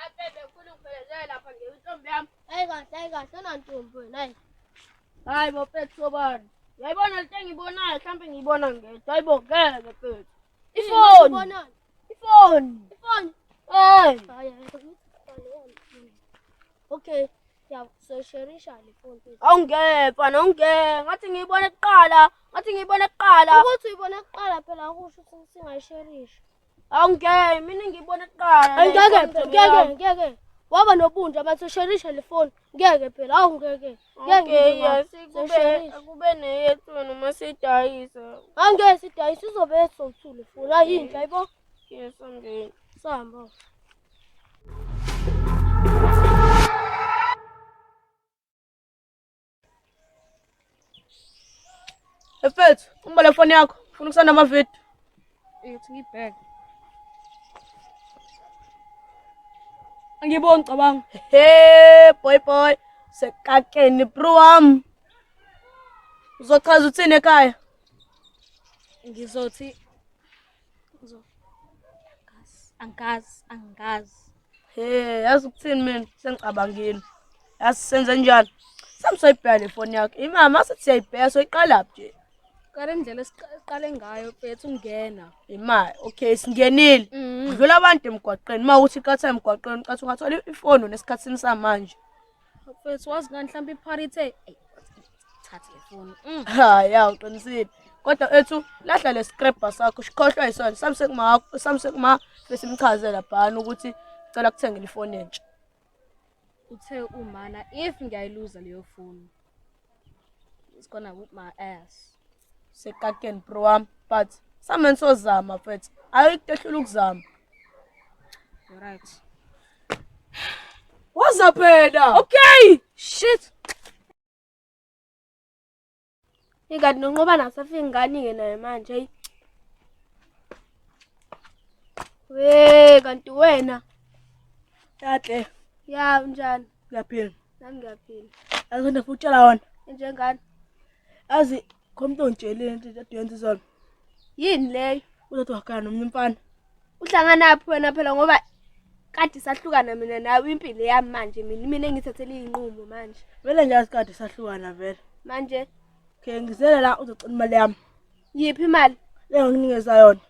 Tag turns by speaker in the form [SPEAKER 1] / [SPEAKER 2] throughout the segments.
[SPEAKER 1] Abebe ngifuna ungiphelezele lapha nje intombi yami.
[SPEAKER 2] Hayi kahle, hayi kahle, unantombi wena, hayi.
[SPEAKER 1] Hayi bo mfethu sobani. Uyayibona lento engiyibonayo mhlawumbe ngiyibona ngedwa. Hayi bo ngeke mfethu. Ifoni.
[SPEAKER 2] Ubonani?
[SPEAKER 1] Ifoni.
[SPEAKER 2] Ifoni.
[SPEAKER 1] Hey.
[SPEAKER 2] Hayi, hayi. Okay, ya soyisherisha le phone mfethu.
[SPEAKER 1] Awungeke mfana awungeke. Ngathi ngiyibone kuqala. Ngathi ngiyibone kuqala.
[SPEAKER 2] Ukuthi uyibone kuqala phela akusho ukuthi singayisherisha.
[SPEAKER 1] Awungeke mina ngiyibone kuqala.
[SPEAKER 2] Hayi ngeke phela, ngeke, ngeke. Waba nobunja bathi usherisha le phone. Ngeke phela, awu ngeke. Ngeke
[SPEAKER 1] Okay,
[SPEAKER 2] ngize
[SPEAKER 1] yes, kube
[SPEAKER 2] Siyasherisha.
[SPEAKER 1] kube neyethu noma sidayisa.
[SPEAKER 2] Hayi ngeke sidayise izobe esowuthule phone. Hayi inhle ayibo.
[SPEAKER 1] Yes, sambeni.
[SPEAKER 2] Sihamba.
[SPEAKER 1] Mfethu, uma le foni yakho, ufuna ukusanda amavidiyo.
[SPEAKER 3] Ithi ngibheke. Angiboni cabanga.
[SPEAKER 1] He, boy boy, sekakeni bro wami. Uzochaza uthini ekhaya?
[SPEAKER 3] Ngizothi ngizo angazi, angazi, angazi.
[SPEAKER 1] He, yazi ukuthini mina sengicabangile. Yazi senze njani? Samsoyibheka le foni yakho. Imama sithi siyayibheka soyiqala nje.
[SPEAKER 3] Qala indlela esiqale ngayo mfethu ungena.
[SPEAKER 1] Imali. Okay, singenile. Kudlula abantu emgwaqeni. Uma uthi iqatha emgwaqeni, ucathi ungathola ifoni nesikhathini samanje.
[SPEAKER 3] Mfethu wazi ngani mhlawumbe ipharithe. Ey, thathe le phone.
[SPEAKER 1] Hayi, ya uqinisile. Kodwa ethu lahla le scrapper sakho, sikhohlwa yisona. Samse kuma samse kuma bese imchazela bhani ukuthi cela kuthengele ifoni entsha.
[SPEAKER 3] Uthe umana if ngiyayiluza leyo phone. It's gonna whoop my ass.
[SPEAKER 1] Sekakeni bro wami, but same sozama mfethu. Ayikho ehlula ukuzama.
[SPEAKER 3] You're right.
[SPEAKER 1] Waza phela.
[SPEAKER 3] Okay. Shit.
[SPEAKER 2] Ingadi nonqoba nasafika ingane-ke naye manje eyi. We kanti wena
[SPEAKER 1] Kahle,
[SPEAKER 2] ya unjani?
[SPEAKER 1] ngiyaphila.
[SPEAKER 2] Nami ngiyaphila.
[SPEAKER 1] Yazi ngifuna ukutshela wona.
[SPEAKER 2] Njengani?
[SPEAKER 1] Yazi khona umuntu ongitshelile into ekade uyenza izolo.
[SPEAKER 2] Yini leyo?
[SPEAKER 1] Uzothi wagana nomunye umfana.
[SPEAKER 2] Uhlanganaphi wena phela ngoba kade sahlukana mina nawe impilo yami manje mina mina engithathele iy'nqumo manje.
[SPEAKER 1] Vele nje yazi kade sahlukana vele.
[SPEAKER 2] Manje
[SPEAKER 1] Okay, ngizele la uzocela imali yami.
[SPEAKER 2] yiphi imali?
[SPEAKER 1] Le ngikunikeza yona.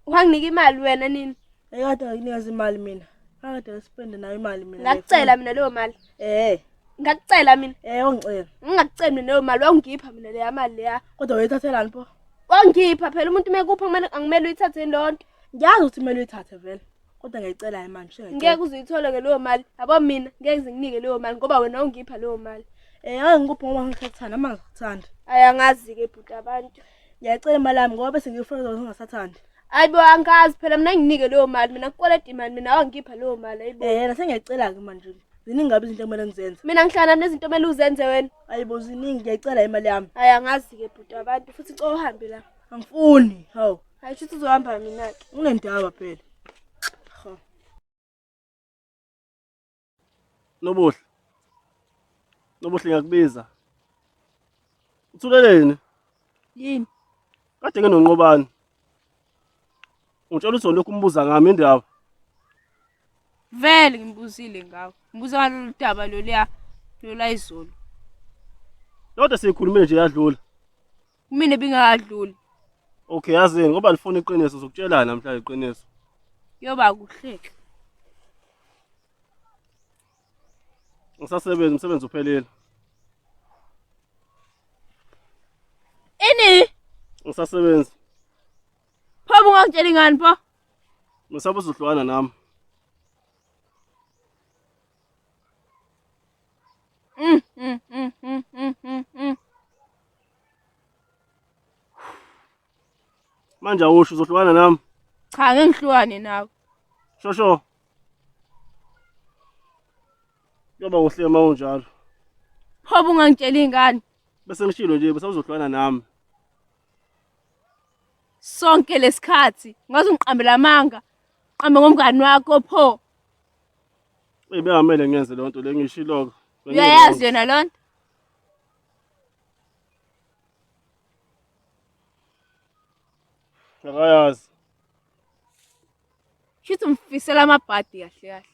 [SPEAKER 2] Wanginika imali wena nini?
[SPEAKER 1] Ekade ngikunikeza imali mina. Akade ngispende nayo imali mina.
[SPEAKER 2] Ngakucela mina leyo mali.
[SPEAKER 1] Eh,
[SPEAKER 2] Ngakucela mina.
[SPEAKER 1] eh ungicela.
[SPEAKER 2] Ngingakuceli mina leyo mali wawungipha mina leya mali leya.
[SPEAKER 1] Kodwa uyithathelani pho?
[SPEAKER 2] Wangipha phela umuntu mekupha kumele angimele uyithathe leyo nto.
[SPEAKER 1] Ngiyazi ukuthi kumele uyithathe vele. Kodwa ngiyayicela imali,
[SPEAKER 2] ngeke uze uyithole ke leyo mali. Yabo mina ngeke ngize nginike leyo mali ngoba wena awungipha leyo mali.
[SPEAKER 1] Eh, ngeke ngikuphe ngoba ngisakuthanda, uma ngisakuthanda.
[SPEAKER 2] Ayi angazi-ke bhuti abantu.
[SPEAKER 1] Ngiyacela imali yami ngoba bese ngiyifuna zoba ngingasathandi.
[SPEAKER 2] Hayi bo angazi phela mina nginike leyo mali mina kukweleta imali mina awangipha leyo mali ayibo.
[SPEAKER 1] Eh, nase ngiyacela-ke manje. Ziningi kabi izinto ekumele ngizenze.
[SPEAKER 2] Mina ngihlala nezinto okumele uzenze wena.
[SPEAKER 1] Ayibo ziningi, ngiyacela imali yami.
[SPEAKER 2] Hayi angazi-ke bhuti abantu futhi cela uhambe la.
[SPEAKER 1] Angifuni, hawu.
[SPEAKER 2] Hayi shuthi uzohamba mina-ke.
[SPEAKER 1] Unendaba phela. Ha.
[SPEAKER 4] Nobuhle. Nobuhle ngiyakubiza. Uthuleleni?
[SPEAKER 3] Yini?
[SPEAKER 4] Kade nginonqobani. Ungitshela ukuthi lokhu umbuza ngami indaba.
[SPEAKER 5] Vele ngimbuzile ngawe. Ngibuza ngalolu daba loluya loluya izolo.
[SPEAKER 4] Lodwa siyikhulume nje yadlula.
[SPEAKER 5] Kumina bingakadluli.
[SPEAKER 4] Okay, yazini ngoba lifuna iqiniso uzokutshelana namhlanje iqiniso.
[SPEAKER 5] Kuyoba kuhle.
[SPEAKER 4] Ngisasebenza umsebenzi uphelile.
[SPEAKER 5] Ini?
[SPEAKER 4] Ngisasebenza.
[SPEAKER 5] Pho ungangitsheli ngani pho?
[SPEAKER 4] Ngisaba uzohlukana nami.
[SPEAKER 5] Mm, mm, mm, mm, mm, mm, mm.
[SPEAKER 4] Manje awusho uzohlukana nami.
[SPEAKER 5] Cha ngeke ngihlukane nawe.
[SPEAKER 4] Shosho. Kuyoba kuhle uma unjalo.
[SPEAKER 5] Pho ungangitsheli ngani?
[SPEAKER 4] Bese ngishilo nje bese uzohlukana nami.
[SPEAKER 5] Sonke lesikhathi ngaze ungiqambela amanga. Qambe ngomngani wakho pho.
[SPEAKER 4] Eyi bengamele ngenze leyo nto le ngishilo.
[SPEAKER 5] Uyayazi yona lonto?
[SPEAKER 4] Akayazi.
[SPEAKER 5] Shuthi umfisela amabhadi kahle kahle.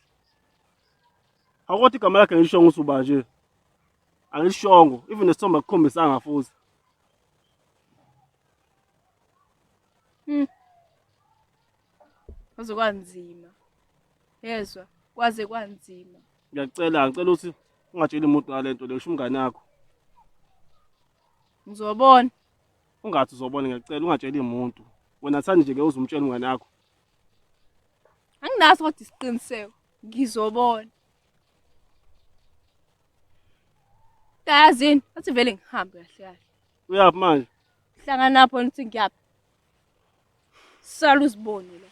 [SPEAKER 4] Awukodwa igama lakhe ngilishongo ukuthi uba nje. Angilishongo, even nesithombe akukhombisanga futhi.
[SPEAKER 5] Kwaze kwanzima. Yezwa, kwaze kwanzima.
[SPEAKER 4] Ngiyacela, ngicela ukuthi ungatsheli umuntu ngale nto le, usho umngane wakho.
[SPEAKER 5] Ngizobona.
[SPEAKER 4] Ungathi uzobona, ngiyacela ungatsheli umuntu. Wena thandi nje ke uzumtshela umngane wakho.
[SPEAKER 5] Anginaso kodwa isiqiniseko. Ngizobona. Yazini, athi vele ngihambe kahle kahle.
[SPEAKER 4] Uyaphi manje?
[SPEAKER 5] Hlangana lapho nithi ngiyaphi. Sala uzibone la.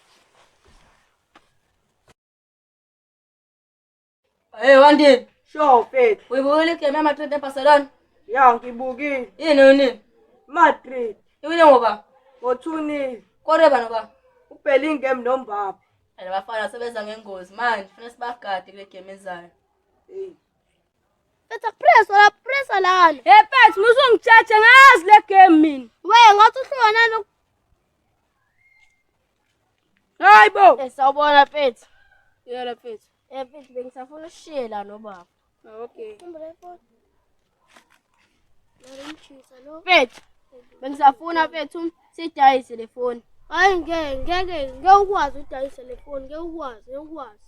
[SPEAKER 1] Hey Wandile,
[SPEAKER 6] Sure mfethu.
[SPEAKER 1] uyibukile igame yaMadrid neBarcelona?
[SPEAKER 6] Ya ngibukile.
[SPEAKER 1] Yini yini?
[SPEAKER 6] Madrid
[SPEAKER 1] Iwine ngoba?
[SPEAKER 6] ngo-2-0.
[SPEAKER 1] Kore bani ba?
[SPEAKER 6] uBellingham noMbappe.
[SPEAKER 1] And abafana sebenza ngengozi manje, kufanele sibagade kule game ezayo.
[SPEAKER 6] Hey.
[SPEAKER 2] Mfethu akupressa la pressa lana.
[SPEAKER 1] Hey mfethu, musungitshatshe ngazi le game mina.
[SPEAKER 2] We ngathi uhlukana nalo.
[SPEAKER 6] Hayi bo.
[SPEAKER 2] Eh sawubona mfethu.
[SPEAKER 5] Yebo mfethu.
[SPEAKER 2] Eh mfethu bengisafuna usishiye la nobaba.
[SPEAKER 5] Okay.
[SPEAKER 2] Mfethu bengisafuna mfethu sidayise le foni.
[SPEAKER 7] Hayi ngeke ngeke ngeke ukwazi udayisa le foni ngeke ukwazi ngeke ukwazi.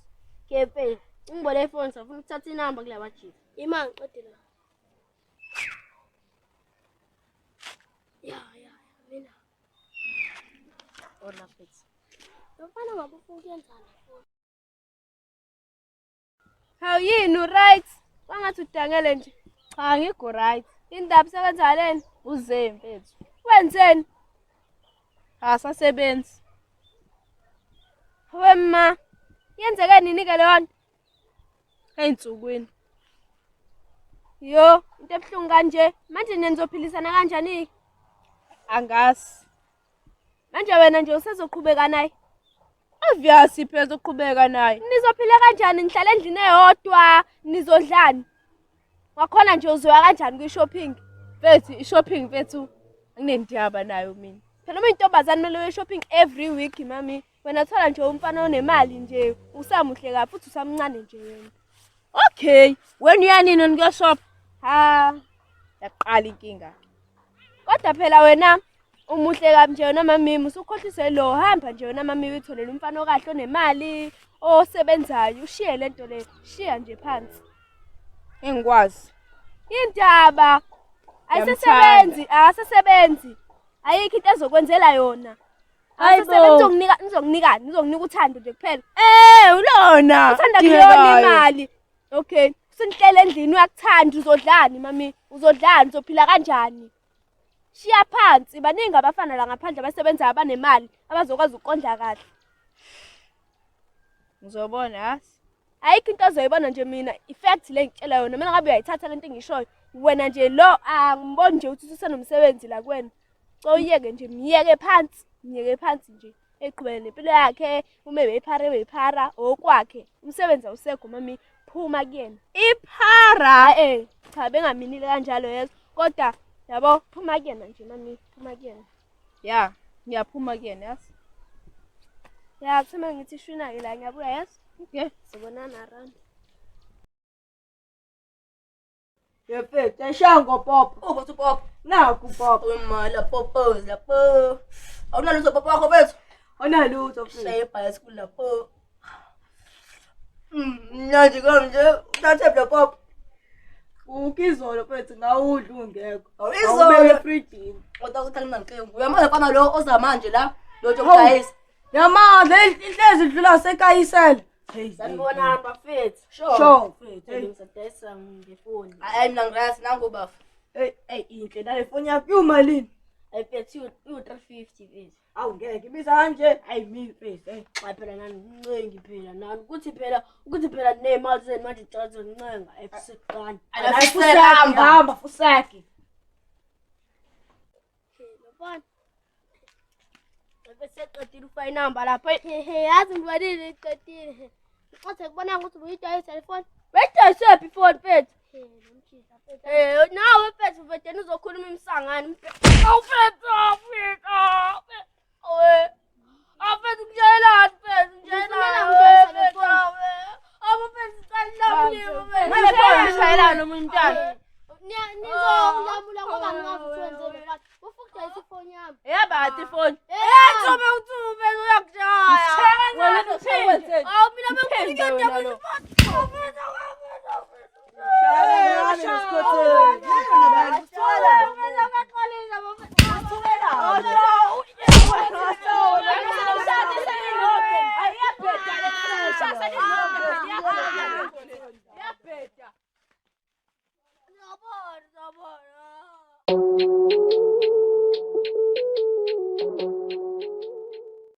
[SPEAKER 2] Ke mfethu ungibole ifoni safuna ukuthatha inamba kula bajiki.
[SPEAKER 7] Ima ngiqede la. Ya ya mina.
[SPEAKER 2] Ona mfethu.
[SPEAKER 7] Lo mfana ngabe ufuna ukuyenzani foni?
[SPEAKER 2] Hawu yini uright? Kwangathi udangele nje.
[SPEAKER 5] Cha angikho right.
[SPEAKER 2] Indaba sekwenzakaleni?
[SPEAKER 5] Uze mfethu.
[SPEAKER 2] Wenzeni?
[SPEAKER 5] Asasebenzi.
[SPEAKER 2] Wema. Yenzeke nini ke leyo nto?
[SPEAKER 5] Ey'nsukwini.
[SPEAKER 2] Yo, into ebuhlungu kanje. Manje nizophilisana kanjani?
[SPEAKER 5] Angazi.
[SPEAKER 2] Manje wena nje usezoqhubeka naye.
[SPEAKER 5] Obvious phela zoqhubeka naye.
[SPEAKER 2] Nizophila kanjani nihlala endlini eyodwa? Nizodlani? Wakhona nje uzoya kanjani kwi-shopping?
[SPEAKER 5] Mfethu i-shopping mfethu anginendaba nayo mina.
[SPEAKER 2] Phela uma intombazane kumele uye shopping every week mami. Wena thola nje umfana onemali nje, usamuhle kabi futhi usamncane nje wena.
[SPEAKER 5] Okay, wena uyanini nikuyoshop?
[SPEAKER 2] Ha,
[SPEAKER 5] Yaqala inkinga.
[SPEAKER 2] kodwa phela wena umuhle kabi nje wena mami, usukhohliswe lo hamba nje wena mami uyitholele umfana okahle onemali osebenzayo, ushiye lento le, shiya nje phansi.
[SPEAKER 5] Engikwazi.
[SPEAKER 2] Indaba ayisesebenzi, akasesebenzi. Ayikho into ezokwenzela yona.
[SPEAKER 5] Hayi bo.
[SPEAKER 2] Ayisebenzi uzokunika uzokunikani, uzokunika uthando nje kuphela.
[SPEAKER 5] Eh, ulona.
[SPEAKER 2] Uthanda kuyona imali. Okay, usunhlele endlini uyakuthanda uzodlani mami? Uzodlani, uzophila kanjani? Shiya phansi, baningi abafana la ngaphandle abasebenzayo abanemali abazokwazi ukondla kahle.
[SPEAKER 5] Ngizobona yazi.
[SPEAKER 2] Ayikho into ozoyibona nje mina, i-fact le ngitshela yona. Mina ngabe uyayithatha lento engishoyo. Wena nje lo angiboni nje ukuthi usenomsebenzi la kuwena. Cha uyeke nje, myeke phansi, myeke phansi nje. Eqhubeke nempilo yakhe, ume beyiphara beyiphara okwakhe. Umsebenzi awusekho mami, phuma kuyena.
[SPEAKER 5] Iphara.
[SPEAKER 2] Eh, cha bengaminile kanjalo yezo. Kodwa yabo phuma kuyena nje mami, phuma kuyena.
[SPEAKER 5] Ya, ngiyaphuma kuyena yazi.
[SPEAKER 2] Ya, kusema ngithi shwina ke la ngiyabuya yazi.
[SPEAKER 5] Okay.
[SPEAKER 2] Sibonana around.
[SPEAKER 6] Yefethu eshaya ngopopo.
[SPEAKER 1] Uphi uPop?
[SPEAKER 6] Nakhu popo.
[SPEAKER 1] Uma lapho pose lapho. Awunalutho popo wakho mfethu.
[SPEAKER 6] Onalutho mfethu.
[SPEAKER 1] Shaye ibhayisikili lapho. Mnandi kanje, uthathe lo pop.
[SPEAKER 6] Ukizolo mfethu ngawudla ungekho.
[SPEAKER 1] Awu, izolo.
[SPEAKER 6] Awubeke efrijini.
[SPEAKER 1] Kodwa ukuthi anginankinga. Uyamazi mfana lo oza manje la, lo ojayisa.
[SPEAKER 6] Yamandla inhlezi idlula sekayisela.
[SPEAKER 2] Sanibonani bafethu.
[SPEAKER 1] Sure.
[SPEAKER 6] Sure mfethu. Hey,
[SPEAKER 2] Ngisadayisa ngefoni.
[SPEAKER 1] Hayi mina ngirathi nangu bafa.
[SPEAKER 6] hey, hey inhle nale foni yakho iwumalini?
[SPEAKER 2] Ayiphethe iwu-350 mfethu.
[SPEAKER 6] Awu ngeke ibiza kanje. Hayi mi mfethu. Hey.
[SPEAKER 2] Hayi phela nani ngincengi phela nani ukuthi phela ukuthi phela ney'mali zenu manje ngicela zoncenga ebusuku
[SPEAKER 1] Ala fuseka
[SPEAKER 6] Hamba fuseki.
[SPEAKER 2] Mfana. Bese qedile ufaka inamba lapha.
[SPEAKER 7] Hehe yazi ngibalile iqedile. Ngixothe kubona ukuthi ubuyidayisa le foni.
[SPEAKER 2] Wedayisephi ifoni mfethu?
[SPEAKER 7] He nomjita mfethu.
[SPEAKER 2] Eh nawe mfethu vedeni uzokhuluma imisangano mfethu. Awu mfethu, awu mfethu, awu mfethu. Awe. Awu mfethu ngitshelani mfethu, ngitshelani.
[SPEAKER 7] Ngifunela ngidayisa le foni.
[SPEAKER 2] Awu mfethu ngicela
[SPEAKER 5] Uyibamba kahle ifoni.
[SPEAKER 7] Thube uthube uyakushaya.
[SPEAKER 5] Wena uthini?
[SPEAKER 7] Awu mina
[SPEAKER 5] Phinde wena lo.
[SPEAKER 7] Ngiyabona, ngiyabona.